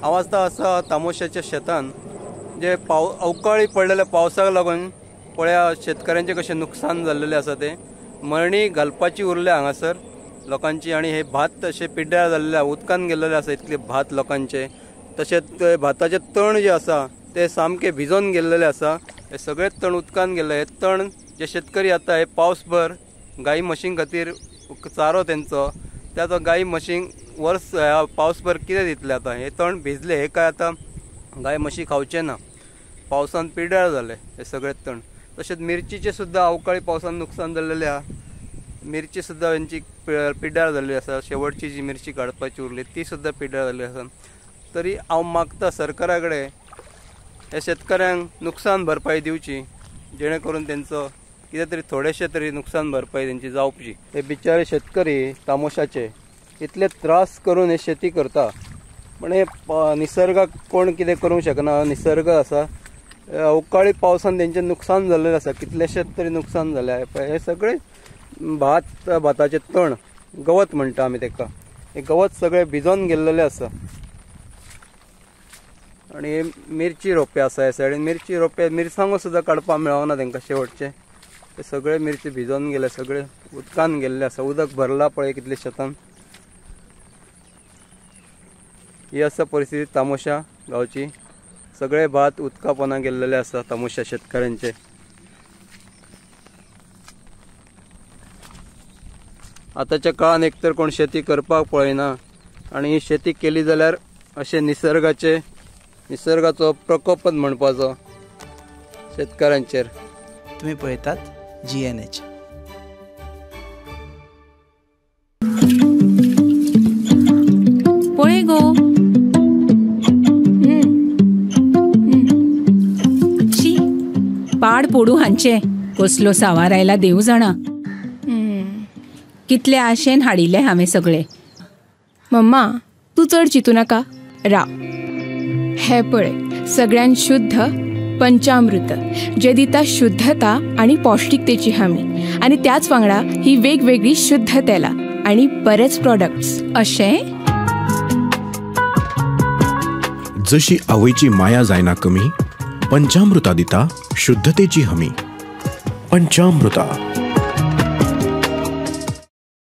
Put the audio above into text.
हांव आतां आसा तामोशाच्या शेतान, जे अवकाळी पडलेल्या पावसाक लागून पळया शेतकऱ्यांचें कशें नुकसान जाल्लेलें आसा. तें मरणी घालपाची उरल्या हांगासर लोकांची, आनी हे भात अशें पिड्ड्यार जाल्लें, उदकान गेल्लेलें आसा इतलें भात लोकांचें. तशेंच भाताचें तण जें आसा तें सामकें भिजोन गेल्लेलें आसा. हे सगळें तण उदकान गेल्लें. हे तण जे शेतकरी आतां हे पावसभर गाई म्हशीं खातीर चारो तेंचो, ते आतां गाई म्हशींक वर्स पावसभर कितें दितले आतां. हे तण भिजले, हे काय आतां गाय म्हशी खावचें ना, पावसान पिड्ड्यार जाले हे सगळे तण. तशेंच मिरचीचें सुद्दां अवकाळी पावसान नुकसान जाल्लेलें आहा. मिरची सुद्दां हेंची पिड्ड्यार जाल्ली आसा. शेवटची जी मिरची काडपाची उरली ती सुद्दां पिड्ड्यार जाल्ली आसा. तरी हांव मागता सरकारा कडेन ह्या शेतकऱ्यांक नुकसान भरपाई दिवची, जेणे करून तेंचो कितें तरी थोडेशें तरी नुकसान भरपाई तेंची जावची. हे बिचारे शेतकरी तामोशाचे इतले त्रास करून हे शेती करता, पण हे निसर्गाक कोण कितें करूंक शकना. निसर्ग आसा, अवकाळी पावसान तेंचें नुकसान जाल्लें आसा, कितलेशेच तरी नुकसान जालें. हे सगळे भात, भाताचें तण, गवत म्हणटा आमी तेका, हे गवत सगळें भिजोन गेल्लेलें आसा. आनी मिरची रोपे आसा ह्या सायडीन, मिरची रोपे मिरसांगो सुद्दां काडपाक मेळना तेंकां शेवटचे. ते सगळे मिरची भिजोन गेले, सगळे उदकान गेल्ले आसा. उदक भरला पळय कितले शेतान. ही आसा परिस्थिती तामोशा गांवची. सगळे भात उदका पोंदा गेल्लेले आसा तामोशा शेतकऱ्यांचे. आतांच्या काळान एकतर कोण शेती करपाक पळयना, आनी शेती केली जाल्यार अशें निसर्गाचे निसर्गाचो प्रकोपच म्हणपाचो शेतकऱ्यांचेर. तुमी पळयतात GNH. पळय गो, शी पाड पोडू हांचे, कसलो सावार आयला देव जाणा. कितले आशेन हाडिल्ले हांवें सगळे. मम्मा तूं चड चिंतू नाका, राव. हे पळय सगळ्यान शुद्ध पंचामृत, जे दिता शुद्धता आनी पौष्टिकतेची हमी, आनी त्याच वांगडा ही वेगवेगळी शुद्ध तेलां आनी बरेच प्रॉडक्ट्स. अशें जशी आवयची माया जायना कमी, पंचामृता दिता शुद्धतेची हमी. पंचामृता.